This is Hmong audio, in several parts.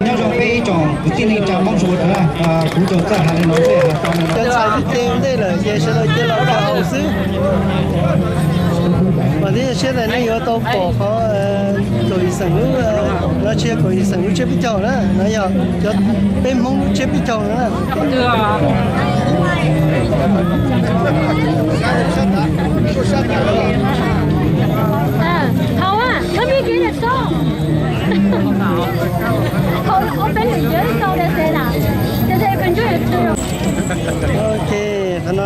Nyob zoo peb ib tsoom kwv tij neej tsa Hmoob txhua tus, kuv tsuas txawj hais li no xwb, cov ntxhais twb cia ntej lawm ces sawv daws cia los kawm haus xwb. Mas thiab siab tias nej yuav tau pom qhov kaum yim xeem lub, no tsis yog kaum yim xeem lub tsiab peb caug na, no yog cov peb Hmoob lub tsiab peb caug na. Ok, qhov no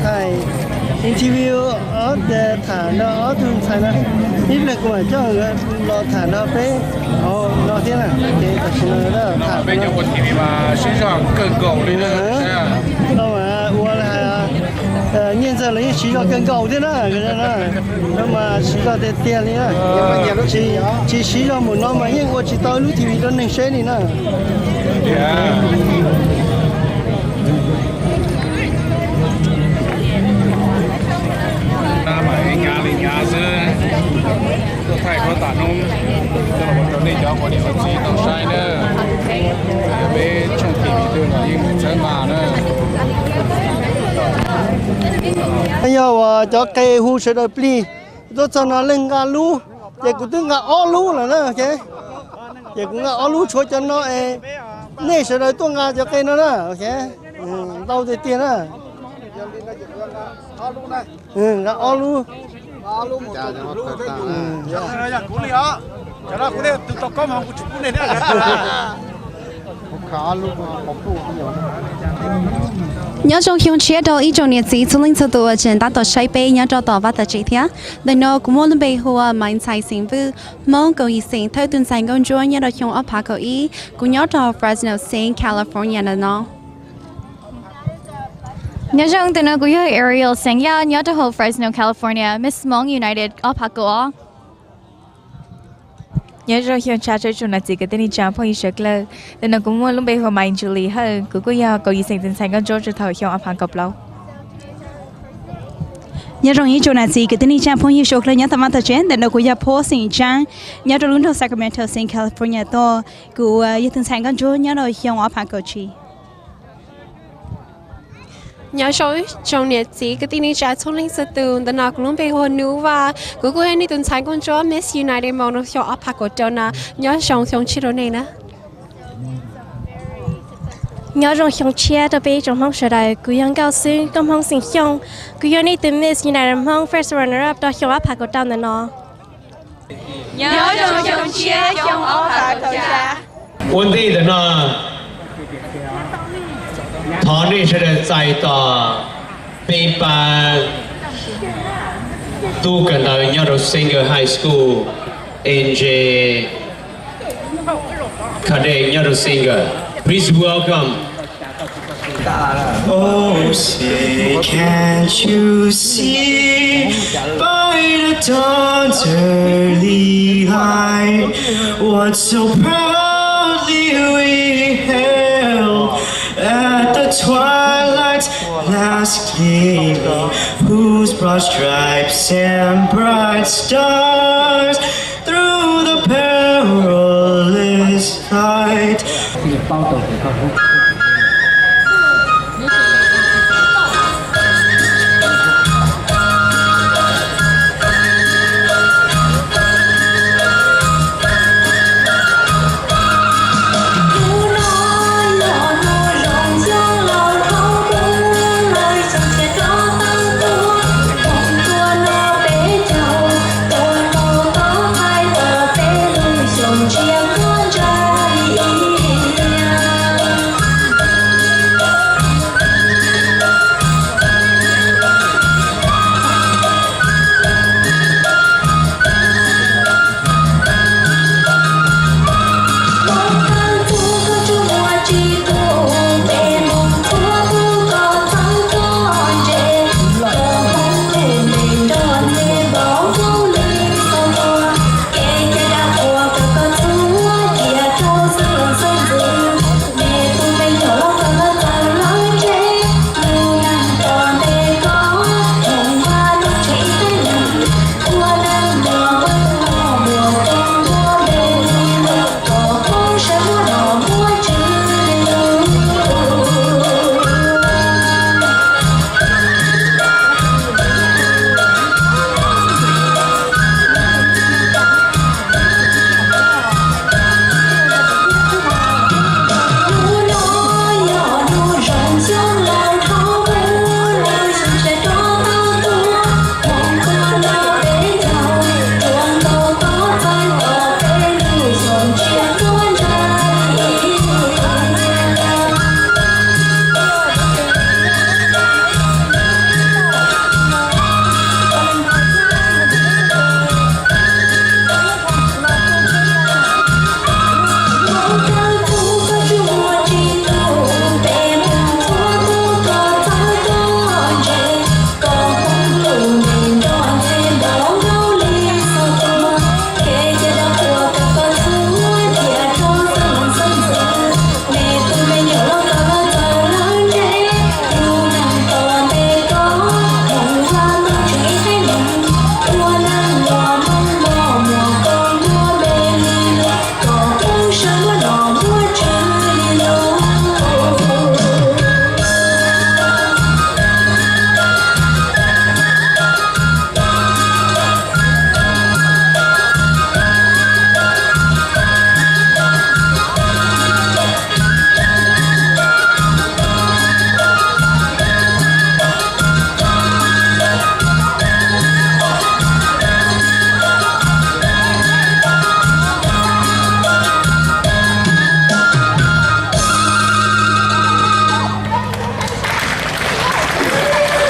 thaij interview, tham nrog ob tug ntxhais no, ib pliag kuv mam coj los tham nrog peb hauv no thiab na. Tam sim no tham peb cov ua T V mas siv zog kawg nkaus li na. Ua nyiaj ntxawg los yeej siv zog kawg nkaus thiab na. No mas siv zog tiag tiag li na. Tsis siv zog mus no mas yeej ua tsis tau ib lub T V rau neeg saib li na. Nab mas hnyav li hnyav xwb. Tuaj thaij khuab tam hnub coj los ua rau nej cov ua niam ua txiv tau saib na. Yog peb tshooj T V twg los yeej mus txhawb nqa na. Yog uas cov qe hu sawv daws plig, tuaj txog no leej nqa lub, ces kuv twb nqa ob lub lawm na. Ces kuv nqa ob lub tshuav cov no es nej sawv daws tuaj nqa cov qe no na. Ntau tiag tiag na. Nqa ob lub. Nyob zoo xyoo tshiab rau ib tsoom niam txiv txhua leej txhua tus uas tseem tab tom saib peb nyob rau tom vaj tom tsev thiab. Ntawm no kuv muaj lub npe hu ua Maiv Ntxhais xeem Vwj, Hmoob kaum yim xeem thawj tus ntxhais nkauj ntsuab nyob rau xyoo ob phav kaum ib. Kuv nyob rau Fresno State, California ntawm no. Nyob zoo, ntawm no kuv yog Ariel xeem Yaj nyob rau hauv Fresno, California, Miss Hmoob United ob phav kaum ob. Nyob zoo xyoo tshiab rau ib tsoom niam txiv kwv tij neej tsa phooj ywg suav dlawg. Ntawm no kuv muaj lub npe hu ua Maiv Ntsuj Lis Hawj, kuv kuj yog kaum yim xeem tus ntxhais nkauj ntsuab rau thaum xyoo ob phav kaum plaub. Nyob zoo ib tsoom niam txiv kwv tij neej tsa phooj ywg suav dlawg nyob tom vaj tom tsev, ntawm no kuv yog Phob xeem Tsaab nyob rau lub nroog Sacramento, xeev California tuaj. Kuv yog tus ntxhais nkauj ntsuab nyob rau xyoo ob phav kaum tsib. Nyob zoo ib tsoom niam txiv kwv tij neej tsa txhua leej txhua tus, ntawm no kuv lub npe hu ua Nuj Vaj, kuv kuj yog nej tus ntxhais nkauj ntsuab Miss United Hmoob rau xyoo ob phav kaum rau no. Nyob zoo xyoo tshiab rau nej na. Nyob zoo xyoo tshiab rau peb ib tsoom Hmoob sawv daws, kuv yog Nkauj Xwb, nkauj Hmoob xeem Xyooj, kuv yog nej tus Miss United Hmoob first runner up rau xyoo ob phav kaum rau ntawm no. Nyob zoo xyoo tshiab xyoo ob phav kaum xya. Ua ntej ntawm no thov nej sawv daws txais tos peb pab tub kawm ntawv nyob rau Sanger High School, N J Cadet nyob rau Sanger. Please welcome. Oh, say, can't you see by the dawn's early light what so proudly we hailed at the twilight's last gleaming, whose broad stripes and bright stars through the perilous fight.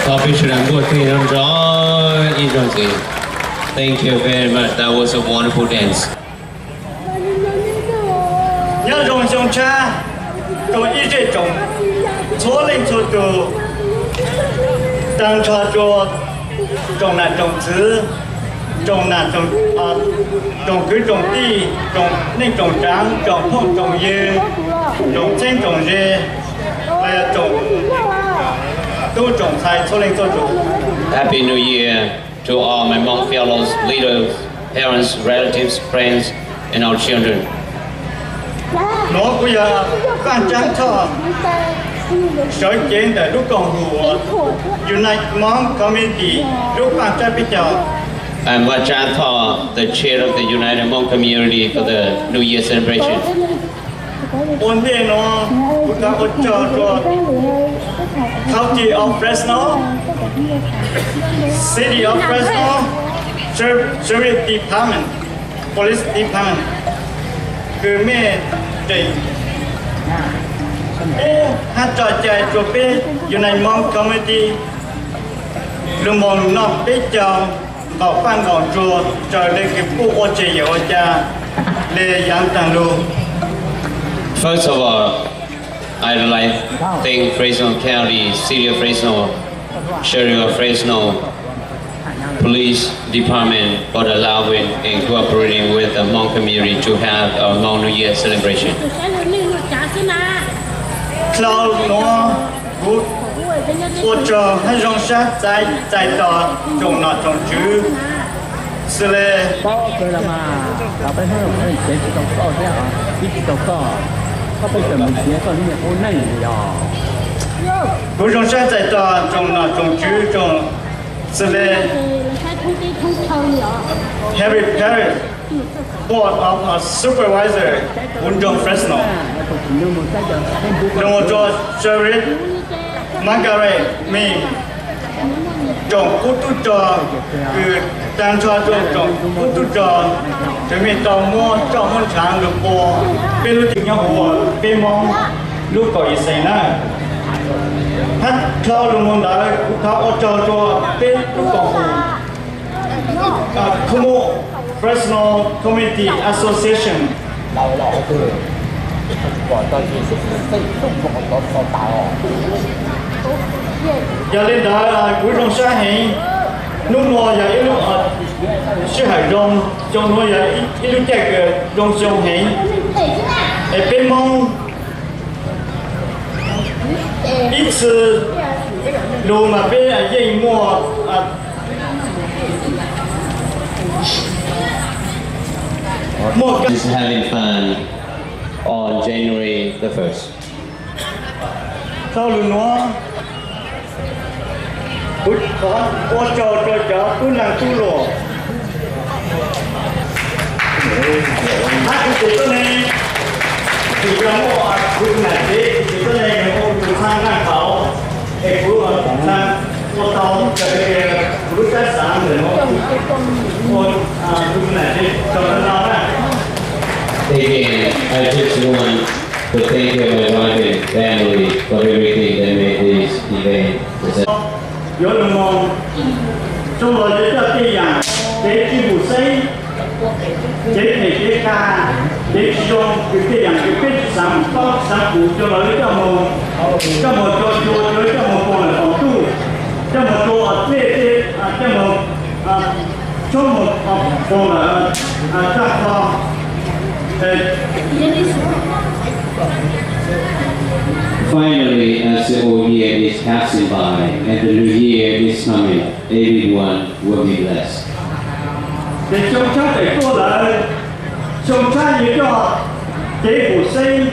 Thov peb sawv daws npuaj teg nrov nrov ib zaug ntxiv. Thank you very much. That was a wonderful dance. Nyob zoo xyoo tshab rau ib zej tsoom txhua leej txhua tus, tag nrho rua tsoom nam tsoom txwv, tsoom nam tsoom, tsoom kwv tsoom tij, tsoom neej tsoom tsaav, tsoom phooj tsoom ywg, tsoom txheeb tsoom ze, tsoom tub tsoom ntxhais txhua leej txhua tus. Happy New Year to all my Hmong fellows, leaders, parents, relatives, friends, and our children. Nuav kuv yog Vaaj Tsaab Thoj, sawv cev ntawm lub koom haum United Hmong Community lub Vaaj Tsaab Peb Caug. I'm Vaj Tsab Thoj, the chair of the United Hmong Community for the New Year celebration. Ua ntej nuav kuv thov ua tsaug rua County of Fresno, City of Fresno, Sheriff Department, Police Department, kws mej teem pub hab tso cai rua peb United Hmong Community lug moog noj peb caug nqaum paj nqaum ntsua raws le kws puj ua tseg yawm ua ca le yaav taag lug. First of all, I'd like to thank Fresno County, City of Fresno, Sheriff of Fresno, Police Department for allowing and cooperating with the Hmong community to have our Hmong New Year celebration. Dlhau nuav kuv ua tsaug hab zoo sab txais tos tsoom nom tsoom tswv xws le kuv zoo sab txais tos tsoom nom tsoom tswv tsoom xws le Harry Perry, Board of Supervisor, Kuv Nroog Fresno. Lug ua rua Sheriff Margarette Mee, tsoom qub tub rog, kws tag nrho rua tsoom qub tub rog, tseem mej tau muab roj muab ntshaav lug pua peb lub teb nyob huv peb Moob lub kaum yim xeem na. Hab dlhau lug moog ntawd kuv thov ua tsaug rua peb lub koom haum Kumo Fresno Community Association. Yog le ntawd kuv zoo sab heev, hnub nuav yog ib lub sij hawm zoo, xyoo nuav yog ib lub caij kws zoo xyoo heev, es peb Moob ib txhia lug mas peb yeej muaj, muaj Just having fun on January the first. Dlhau lug nuav, kuv thov ua tsaug rua cov tub laag tub luam hab kuv tsev tuab neeg, tseem yog muaj kuv tus nam tsev, kuv tsev tuab neeg yog muaj kuv tus txhaa nqaj tauv, es kuv txhaa ua tau raws le kuv lub sab xaav ntawm nuav, ua kuv tus nam tsev tau tau no na. Again, I just want to thank you, my wife and family, for everything that made this event successful. Yuav lug moog, zoo los yuav coj tej yaam kev tswj hum xeeb, kev phem kev kag, kev tsis zoo, kws tej yaam kws peb tsis xaav paub xaav pum, zoo los yuav coj moog, coj moog tso tsua, coj moog poo lawm qaum ntuj, coj moog rua tej, coj moog tshoob moog poo lawm tag nrho. Finally, as the old year is passing by and the new year is coming, everyone will be blessed. Ces xyoo tshab tawm tuaj lawm, xyoo tshab yuav coj kev hum xeeb,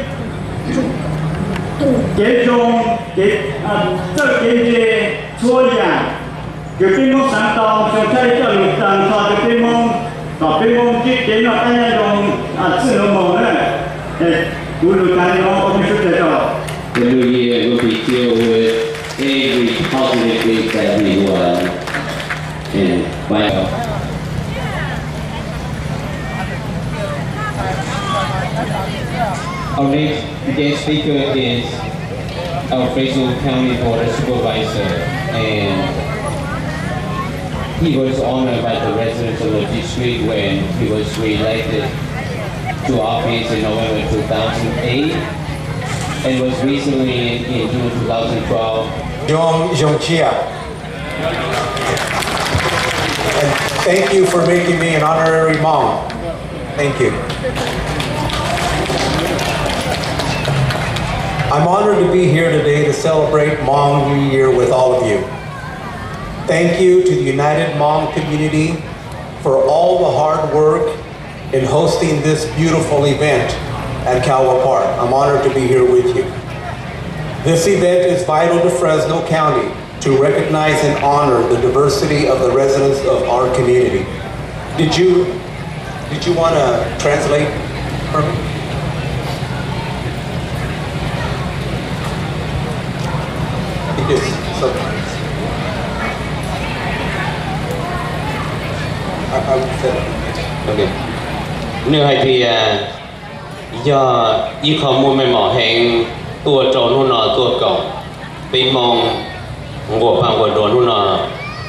kev zoo, kev txawj kev ntse, txhua yaam kws peb Moob xaav tau, xyoo tshab yuav coj lug tag nrho rua peb Moob, kom peb Moob ntsib kev noj qab nyob zoo txwj nuav moog na. Kuv lug tag le nuav, ua tsaug. The new year will be filled with every positive thing that we want and find out. Our next guest speaker is our Fresno County Board of Supervisor, and he was honored by the residents of the district when he was reelected to office in November two thousand eight, and was recently in, in June two thousand twelve. Jong Jong Chia. And thank you for making me an honorary Hmong. Thank you. I'm honored to be here today to celebrate Hmong New Year with all of you. Thank you to the United Hmong community for all the hard work in hosting this beautiful event at Calwa Park. I'm honored to be here with you. This event is vital to Fresno County to recognize and honor the diversity of the residents of our community. Did you, did you want to translate for me? It is sometimes. I, I would say that. Ok. Nws hais tias yog ib qho muaj meej mom heev tuaj rau hnub no tuaj koom peb Hmoob nquas paj nquas duas hnub no.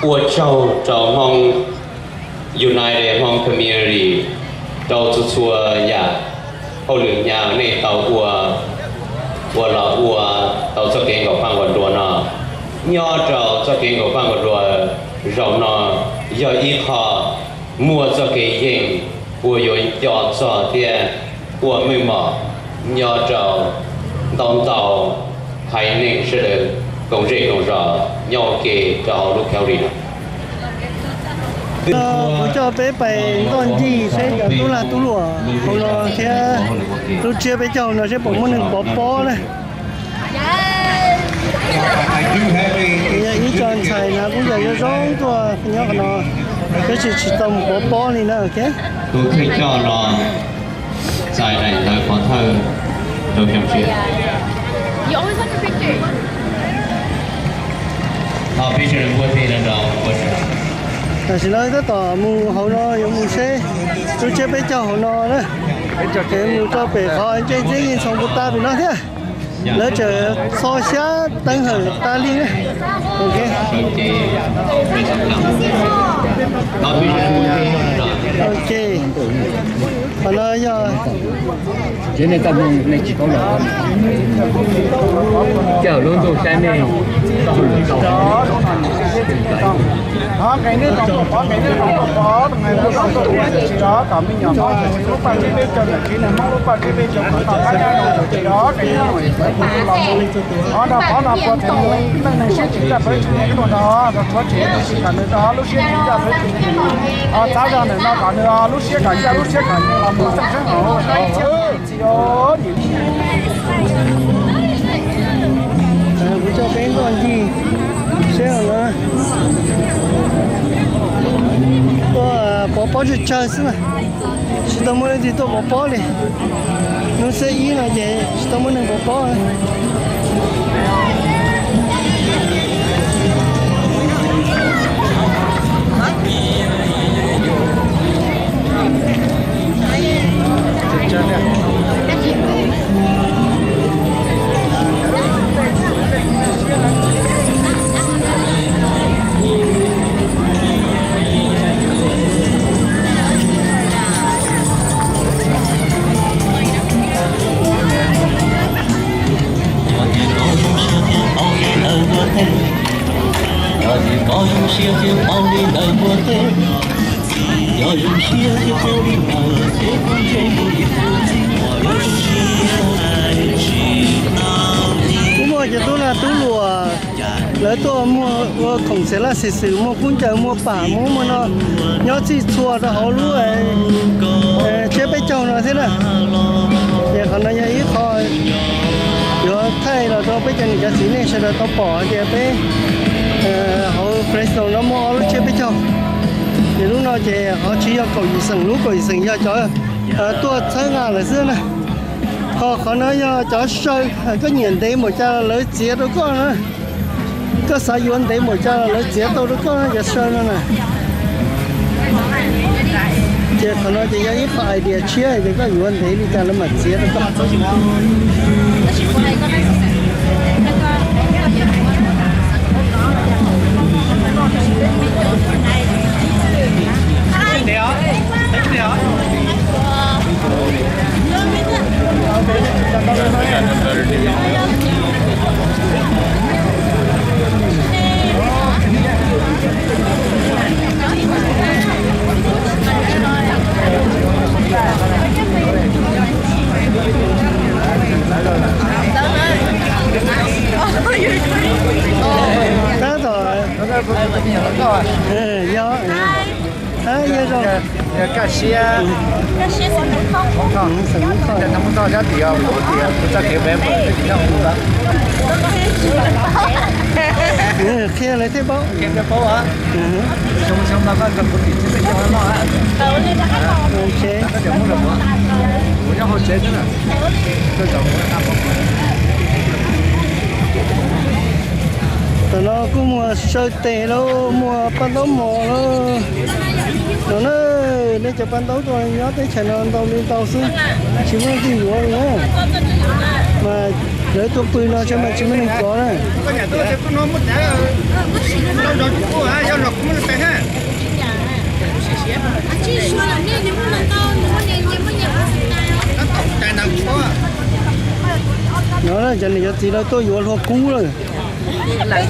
Ua tsaug rau Hmoob United Hmong Community rau txhua txhua yam hauj lwm nyaj nej tau ua, ua los ua tau txoj kev nkaum paj nkaum duas no. Nyob rau txoj kev nkaum paj nkaum duas zaum no yog ib qho muaj txoj kev yeej uas yuav nco txog thiab ua meej mom nyob rau ntau ntau haiv neeg sawv daws koom zej koom zos nyob ua ke rau hauv lub county no. Kuv coj peb pais ntoj ncig seb cov tub lag tub luam hauv no thiab lub tsiab peb caug no seb puas muaj neeg pov pob na. Yog ib co ntxhais no kuj yog zoo zoo tuaj nyob qhov no, tab sis tsis tau mus pov pob li na. Ok. Tus thawj coj no txais daim ntawv pov thawj rau xyoo tshiab. Tam sim no tab tom mus hauv no yuav mus seb lub tsiab peb caug hauv no na, es mus rau pem qhov ncej ntxeeb yeej txhoov puv ta pem no thiab. Lawv tseem txo xyab teeb hawm tas li na. Ok. Ok. Qhov no yog Qhov nqe nej tau pov, nqe nej tau pov, tus nqe lawv tau tuaj pov tsis tsis os, kom me nyuam Hmoob txhua txhua lub paj tsib peb caug, tsis Hmoob lub paj tsib peb caug, kom tau qab nyob rau txhua txhua os, nqe nej tau pov. Qhov no pov, qhov no pov no puas txog leej neeg siab tsis ncaj pawv tsis ntawd, rau qhov tsev tsis kom nws rau lub siab tsis ncaj pawv tsis ntawd. Txav zog ntawm no kom nws lub siab kom ncaj lub siab kom nws los mus txeeg sab hauv. Kuv coj peb ntoj ncig seb no tuaj pov pob tsawg tsawg xwb na, tsis tau muaj leej twg tuaj pov pob li. Hnub xiab ib no ces tsis tau muaj neeg pov pob. Kuj muaj cov tub lag tub luam lawv tuaj muag ua khoom xev laj xev xwm, muaj kub ncaws muag pam muag muag no nyob txhij txhua rau hauv lub tsiab peb caug no thiab na. Ces qhov no yog ib qho yuav thaij los rau peb cov niam cov txiv nej sawv daws tau pom hais tias peb hauv Fresno no muaj ob lub tsiab peb caug. Ces lub no ces ho tsis yog kaum yim xeem, lub kaum yim xeem yog cov tuaj txhawb nqa lawm xwb na. Ho qhov no yog cov saw, koj nyiam ntev npaum cas los lawv txiav rau koj na. Koj xav yuav ntev npaum cas los lawv txiav tau rau koj cov saw no na. Ces qhov no ces yog ib qho idea tshiab hais tias koj yuav ntev li cas lawv mam txiav rau koj. Tab tom, yog, yog zoo. Kaj siab, Hmoob Thoj, Hmoob Thoj sab tim, kuv tias kuv txoj kev pem pem. Qhia lawv thiaj paub. Xyoo no koj nrog kuv tim tsis tau noj. Tam no kuj muag saw tes lauj, muag paj ntaub mos lauj. No na, nej cov paj ntaub tuaj nyob teb chaws no ntau li ntau xwb, tsis muaj leej twg yuav li na. Mas lawv tuaj pw no tsev mas tsis muaj neeg kov na. No cov niam cov txiv lawv tuaj yuav hlua kub lawm.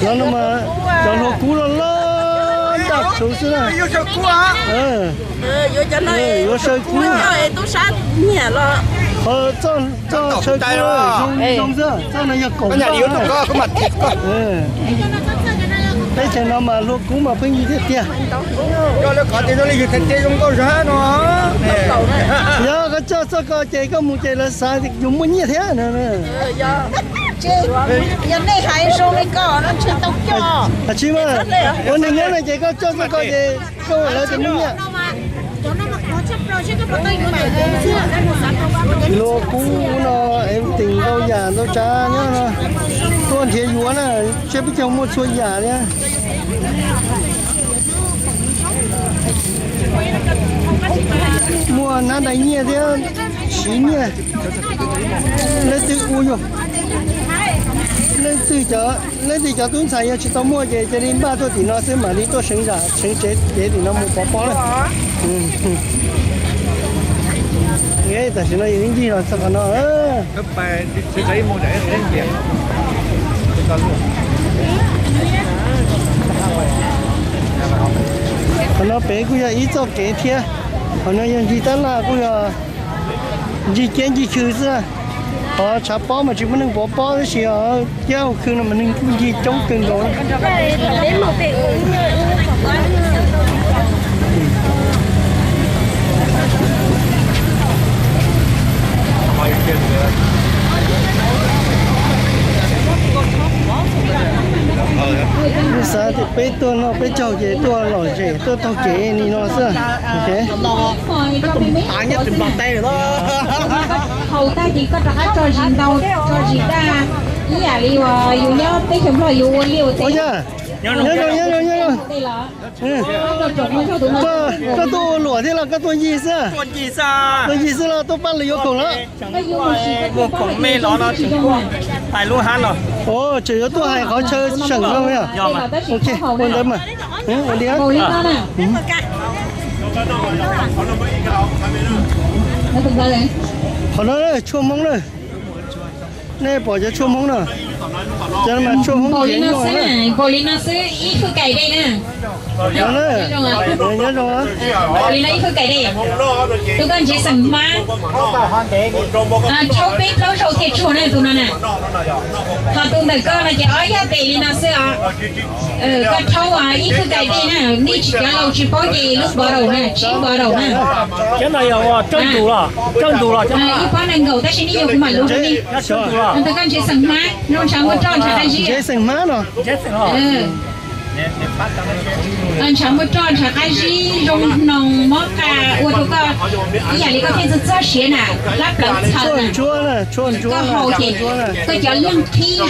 No no mas cov hlua kub loj loj ntag tshauv xwb na. Yuav saw kub. Txoj saw kub zoo zoo xwb, txoj no yog kaum. Teb chaws no mas hlua kub mas pheej yig tiag tiag. Yog koj coj txoj ko ces koj mus ces lawv xav yus muaj nyiaj thiab. Yog nej hais zoo li ko no ntshe tau coj. Tsis mas, ua neeg nyob no ces koj coj txoj ko ces koj lawv tias muaj nyiaj. Hlua kub no es teem ntau yam ntau tsav nyob no, tuaj nrhiav yuav na, seb peb caug muaj txhua yam li. Muaj hnab ntais nyiaj thiab siv nyiaj. Leej twg ua yog, leej twg cov, leej twg cov tub ntxhais yog tsis tau muaj ces cia li npaj tuaj tim no xwb mam li tuaj seev zam seev tsev tim no mus pov pob na. Tam sim no yus ncig los txog qhov no. Qhov no pem kuj yog ib txoj kev thiab. Qhov no yog ncig tab laj kuj yog ncig kiab ncig khw xwb. Qhov tshav pob mas tsis muaj neeg pov pob tab sis kiab hauv khw no mas neeg kuj ncig coob kawg nkaus. Kuj xav tias peb tuaj noj peb caug ces tuaj lom zem tuaj taug kev li no xwb. Haus tag ces koj rov qab tso zis ntau, tso zis daj ib yam li uas yus nyob teb chaws Nplog yus ua liaj ua teb. Nyob zoo, nyob zoo, nyob zoo. Koj tuaj ua luam thiab los koj tuaj ncig xwb? Tuaj ncig xwb los tuaj pab lwm yuav khoom los? Ua khoom me los no tseem tuaj hais lub hab no. Tseem yuav tuaj hais qhov chaw seem no yog? Ua ntawd mas, ua li. Qhov no tshuaj Hmoob na. Nej pom cov tshuaj Hmoob no, cov no mas tshuaj Hmoob npaum li no xwb, npaum li no xwb ib hwj kais dej na. Nyob zoo, npaum li no ib hwj kais dej. Tus koj ntshiv xeem hmab, rhaub peb plaub zaug thiaj tsuag na tus no na. Ho tus ntawm koj no ces ob yog tes li no xwb os. Koj rhaub ib hwj kais dej na, nej tsis cov laus tsis paub ces lub bottle na, tsib bottle na. Ib pob nees nkaum tab sis nej yog kuv mam lub rau nej. Tus koj ntshiv xeem hmab, zoo ntshav muaj roj ntshav qab zib. Ntshav muaj roj ntshav qab zib zoo hnoos mob qa ua rau koj ib yam li koj pheej txog txog siav na, hlab plawv txhaws na. Koj haus ces koj cov leeg qhib na.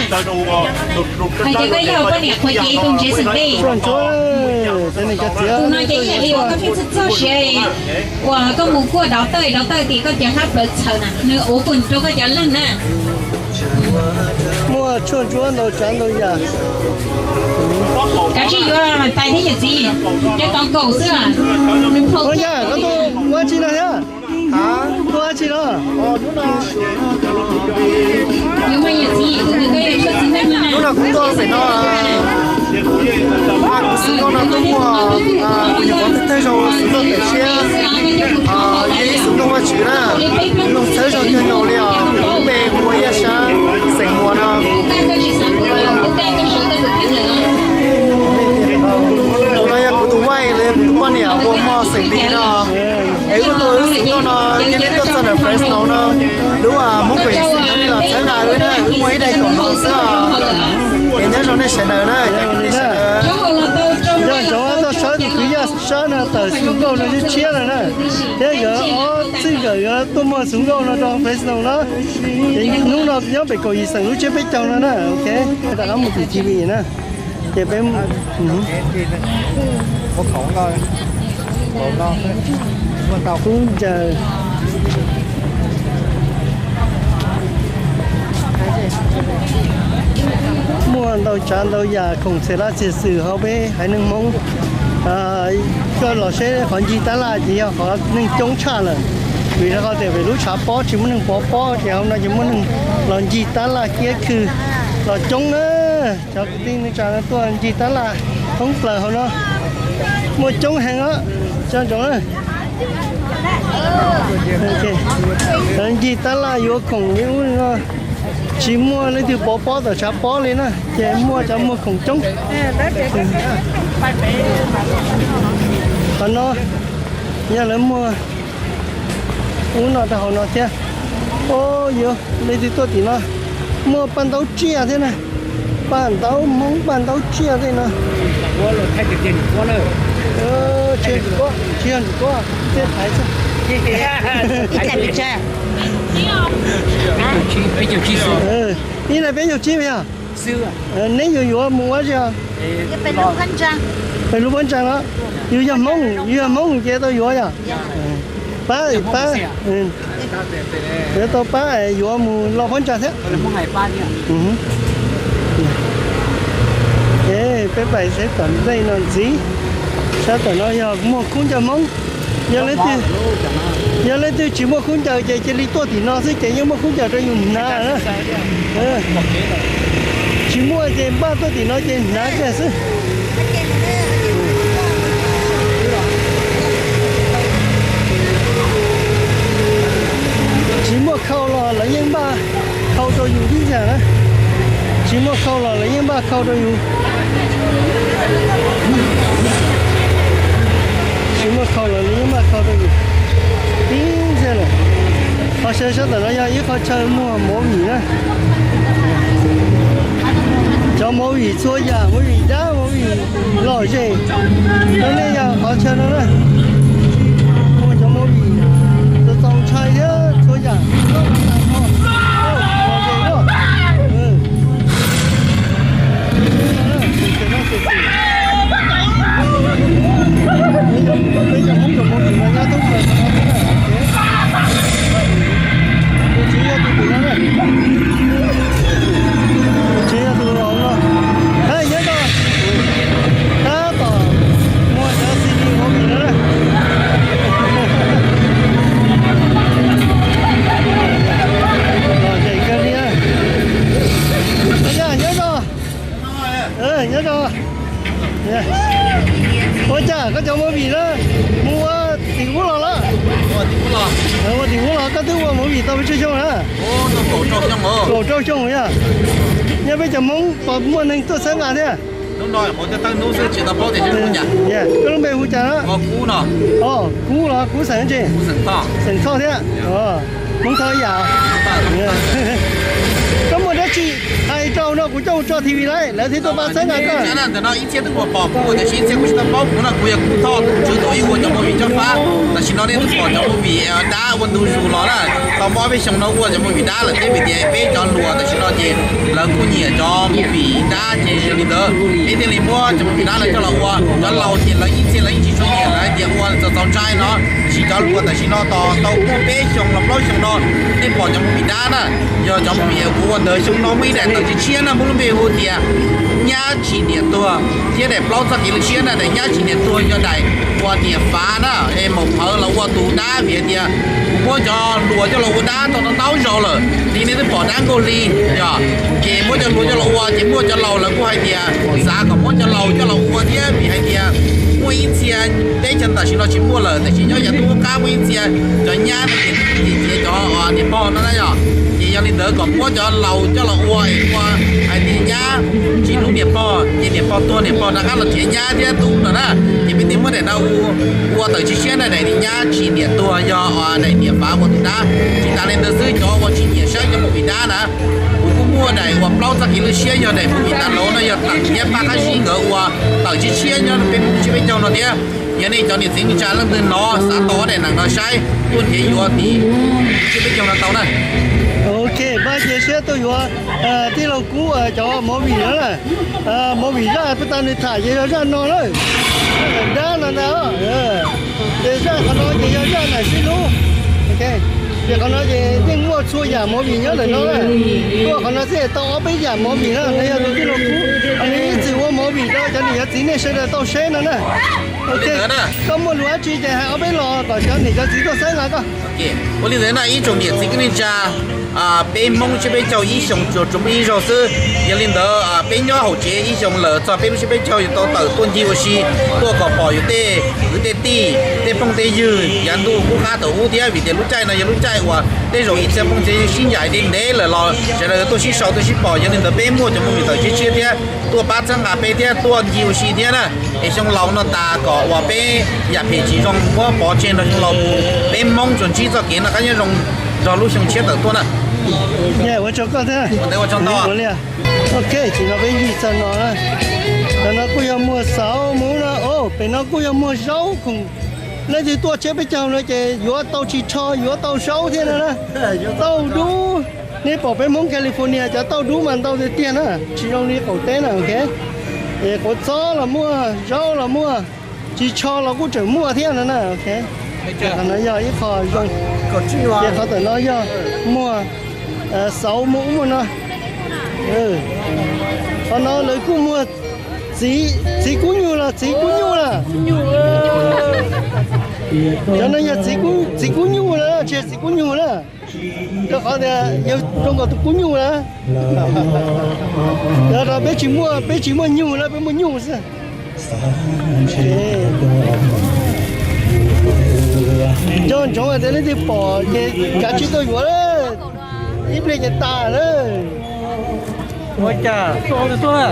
Hais tias koj yog poj niam qhuav ces tus ntshiv xeem dej. Tus no ces ib yam li uas koj pheej txog txog siav uas koj mus kuaj dov tawj dov tawj ces koj cov hlab plawv txhaws na, nws ua pus rau koj cov leeg na. Muaj tshuaj ntsuab ntau tsav ntau yam. Kav tsij yuav tais thiab yawm txiv, cov tov kaum xwb. Nws phau yaj koj tuaj Ua dab tsi no thiab? Ua dab tsi no? Hnub no kuv tuaj pem no, kuv xeem nkauj no tuaj muag kuv nyuam qhuav thawj zaug xeem nkauj tawm tshiab, yog ib xeem nkauj Vaj Tswv na, lub txhawb zog cog nyaum li os, lub npe hu ua Yaj Sab, xeem Muas no. Tus no yog kuv tus vaij los yog kuv tus poj niam ua mos xeem Lis no. Es wb tuaj wb xeem nkauj no cia li tuaj txog ntawm Fresno no, lub Hmoob Pes Xeem no los txhawb nqa wb na, wb muaj ib daim kaum no xwb os. Es nyob zoo nej sawv daws na, nej sawv daws. Yog cov tuaj saib tus kwv Yaj Sab no tawm xeem nkauj no tshiab tshiab lawm na, thiab nkawd ob txij nkawm yuav tuaj muag xeem nkauj no rau Fresno no. Ces hnub no nyob pem kaum yim xeem lub tsiab peb caug no na, ok. Rov qab mus tim T V na. Ces peb kub ncaws, muaj ntau tsav ntau yam khoom txhia lab txhia xwm hauv peb haiv neeg Hmoob. Koj los seb qhov ncig tab laj ces yog qhov neeg coob tshaj lawm, vim rau qhov tias pem lub tshav pob tsis muaj neeg pov pob ces hauv no ces muaj neeg los ncig tab laj kiab khw los coob na. Cov kwv tij neej tsa no tuaj ncig tab laj thoob plaws hauv no muaj coob heev os. Tso ntsoov na. Ncig tab laj yuav khoom li ub li no, tsis muaj leej twg pov pob tom tshav pob li na, ces muaj cov muag khoom coob. Qhov no yog lawv muag ub no rau hauv no thiab. Os, yuav leej twg tuaj tim no, muaj paj ntaub tsiaj thiab na, paj ntaub Hmoob paj ntaub tsiaj tej no. Tsis yog ntsuj kub, tej thaiv xwb. Ib leeg peb caug tsib yog? Neb yuav yuav mus ua tsi os? Pem lub Phab Ntsa no. Yus yog Hmoob, yus yog Hmoob ces tau yuav yog? Pab, pab, yuav tau pab yuav mus Los Phab Ntsa thiab. Peb pais saib tom ntej no ntxiv. Sab tom no yog muag kub ncaws Hmoob. Yog leej twg, yog leej twg tsis muaj kub ncaws ces cia li tuaj tim no xwb ces yeej muaj kub ncaws rau yus hnav na. Tsis muaj ces npaj tuaj tim no ces hnav kiag xwb. Tsis muaj khau los lawv yeej npaj khau rau yus tib yam na. Tsis muaj khau los lawv yeej npaj khau rau yus. Tsis muaj khau los lawv yeej npaj khau rau yus tib ntxiag lawm. Qhov chaw sab tom no yog ib qhov chaw muag movie na. Cov movie txhua yam, movie dab, movie lom zem, rau nej yog qhov chaw no na. Muag cov movie txaus ntshai thiab txhua yam lom zem. Peb cov Hmoob cov movie no nyob thoob plaws no thiab na. Tus tswv yog tus tim no na. Tus tswv yog tus laus no. Hab nyob zoo, tab tom muag cov C D movie no na. Lom zem kawg li na. Nyob zoo. Nyob zoo. Ua cas koj cov movie na mus ua tim ub los lawm? Ua tim ub los koj twb ua movie tau pes tsawg xyoo na? Kaum rau xyoo yog. Nyob peb cov Hmoob puas muaj neeg tuaj txhawb nqa thiab? Koj lub npe hu cas na? Kub los Kub xeem tsi? Xeem Thoj thiab. Hmoob Thoj yam. Koj muaj dab tsi hais rau no kuv coj mus tso T V lawm lawv thiaj tuaj pab txhawb nqa koj. Ntawm no ib txhia twb puas pom kuv tiam sis ib txhia kuj tsis tau paub kuv no, kuv yog Kub Thoj tus tswv tus ib ua cov movie Tsab Fab. Tam sim no nej twb pom cov movie dab ua ntu zus los na, tau muaj ob peb xyoo no ua cov movie dab lawm thiab vim tias peb cov hluas tam sim no ces lawv kuj nyiam cov movie dab ces zoo li ntawd peb thiaj li muab cov movie dab lawv coj los ua. Cov laus ces lawv ib txhia lawv yeej tsis tshua nyiam, lawv tias ua txaus txaus ntshai no, tiam sis cov hluas tam sim no tos tau muaj peb xyoo los plaub xyoo no nej pom cov movie dab na, yog cov movie kuv ua ntawd xyoo no muaj ib daim tawm tshiab tshiab na muaj lub npe hu tias Nyab Tsis Niam Tuag, thiab daim plaub txoj kev lwj siab na, daim Nyab Tsis Niam Tuag yog daim ua niam fav na, es maum phawv los ua tus dab vim hais tias kuv muab cov hluas coj los ua dab tau ntau zaus lawm, li nej twb pom dab nkaug li, yog. Ces muab cov hluas coj los ua, ces muaj cov laus lawv kuj hais tias xav kom muab cov laus coj los ua thiab vim hais tias muaj ib txhia teb chaws tam sim no tsis muaj lawm, tiam sis nyob yav tub qab muaj ib txhia cov nyab no ces twb tiv cia cov niam pog no na yog. Ces yog li ntawd kom muab cov laus coj los ua es ua hais tias nyab tsis hlub niam pog ces niam pog tuag niam pog rov qab los nrhiav nyab thiab tub no na. Ces peb thiaj muab daim no ua tawm tshiab tshiab na, daim nyab tsis niam tuag yog daim niam fav ua tus dab. Tsis tas li ntawd xwb, cov uas tsis nyiam saib cov movie dab na, kuv kuj muaj daim uas plaub txoj kev lwj siab yog daim movie tas lauv no yog Teem thiab Paj Qab Zib nkawd ua tawm tshiab tshiab nyob peb Hmoob tsiab peb caug no thiab. Yog nej cov niam txiv neej tsa leej twg hnov xav tau daim neem no saib tuaj nrhiav yuav tim tsiab peb caug no tau na. Ok, Paj cia siab tuaj yuav tij laug Kub cov movie no na. Movie zaj puag ta nws tham ces yog zaj no na. Dab no ntag. Ces zaj qhov no ces yog zaj nam sib hlub. Ces qhov no ces yeej muaj txhua yam movie nyob ntawm no na. Tuaj qhov no xwb tau ob peb yam movie na, no yog tus tij laug Kub, nws ib txwm ua movie rau cov niam cov txiv nej sawv daws tau saib no na. Ok, koj muaj lus dab tsi ces hais ob peb los kom cov niam cov txiv tuaj saib na koj. Ua li ntawd na ib tsoom niam txiv kwv tij neej tsa, peb Hmoob tsiab peb caug ib xyoos tsuas muaj ib zaug xwb. Yog li ntawd peb nyob hauv tsev ib xyoos lawm txog peb Hmoob tsiab peb caug yuav tau tawm tuaj ncig ua si, tuaj kom pom yus tej kwv tej tij, tej phooj tej ywg yav ntuj qub qab thaum ub thiab vim tias lub caij no yog lub caij uas tej zaum ib txhia phooj ywg sib ncaim ntev ntev lawm los sawv daws yuav tuaj sib sau tuaj sib pom. Yog li ntawd peb muaj cov movie tawm tshiab tshiab thiab tuaj pab txhawb nqa peb thiab tuaj ncig ua si thiab na. Es xyoo laus no tas kom uas peb yam phem tsis zoo muab pov tseg nrog xyoo laus mus, peb Hmoob tsuas ntsib txoj kev noj qab nyob zoo nrog lub xyoo tshiab tawm tuaj na. Ua tsaug koj thiab. Ok, tsis no peb ncig txog no na. Cov no kuj yog muag xauv mus no, pem no kuj yog muag zaub khoom. Leej twg tuaj tsiab peb caug no ces yuav tau tsis rho yuav tau zaub thiab no na. Tauj dub, nej pom peb Hmoob California cov tauj dub mas ntau tiag tiag na, tsis zoo li qaum teb na. Ok, es quav txob los muaj, zaub los muaj, tsis tsho los kuj tseem muaj thiab no na. Ok, qhov no yog ib qho zoo. Ces qhov ntawm no yog muag xauv mus ub mus no. Qhov no lawv kuj muag txiv kub nyuj los txiv kub nyuj na. Cov no yog txiv kub nyuj na, tsis yog txiv kub nyuj na. Rau qhov tias yog zoo nkaus tus kub nyuj na. Yog peb tsis muaj, peb tsis muaj nyuj na, peb muaj nyuj xwb. Nco ntsoov hais tias leej twg pom ces kav tsij tuaj yuav, ib pliag ces tas lawm. Ua cas tuaj tuaj na.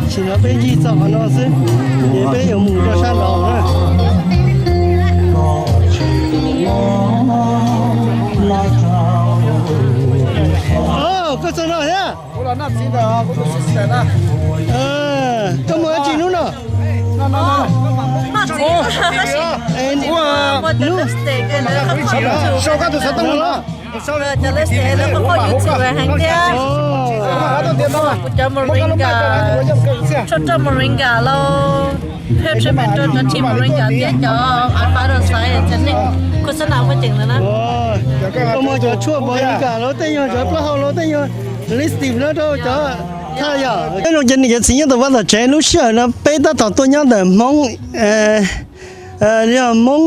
Tsis no peb ncig txog qhov no xwb, ces peb yuav mus rau sab laus na. Koj txog no thiab? Koj muaj dab tsi hnub no? Cov lipstick lawv muaj qhov YouTube heev thiab. Kuv cov moringa, tshuaj roj moringa lauj, pheej tshwj pheej rau cov tshis moringa thiab cov avocado xaiv cov neeg khuv xab na muaj ceem ntawd na. Koj muag cov tshuaj moringa lauj, tej yog cov plaub hau lauj, tej yog lipstick no rau cov thaj yom. Peb zoo cov niam cov txiv nyob tom vaj tom tsev, lub sij hawm no peb tab tom tuaj nyob ntawm Hmoob, yog Hmoob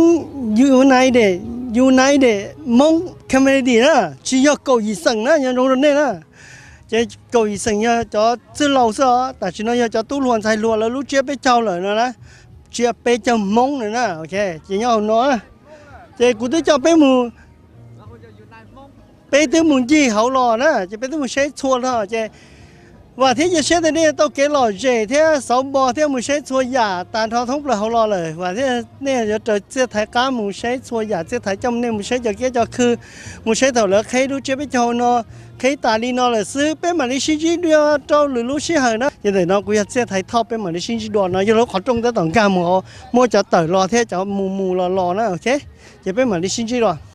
United, United Hmoob Community na, tsis yog kaum yim xeem na, nyob zoo rau nej na. Ces kaum yim xeem yog cov txwj laus xwb os, tam sim no yog cov tub hluas ntxhais hluas lawv lub tsiab peb caug lawm no na, tsiab peb caug Hmoob no na, ces nyob hauv no. Ces kuv twb coj peb mus, peb twb mus ncig hauv los na, ces peb twb mus saib txhua los ces vam thiab cia siab tias nej tau kev lom zem thiab xauv npo thiab mus saib txhua yam tas nrho thoob plaws hauv los lawm. Vam thiab nej yuav raws txiaj thaiv qab mus saib txhua yam, txiaj thaiv coj nej mus saib cov kiab cov khw, mus saib thaum lawv qheb lub tsiab peb caug no, qheb tas li no lawm xwb peb mam li sib ntsib dua rau lwm lub sij hawm na. Ces ntawm no kuv yog txiaj thaiv thoj, peb mam li sib ntsib dua no yog lub qhov rooj tab tom nkag mus hauv, muaj cov tawm los thiab cov mus mus los los na, ok. Ces peb mam li sib ntsib dua.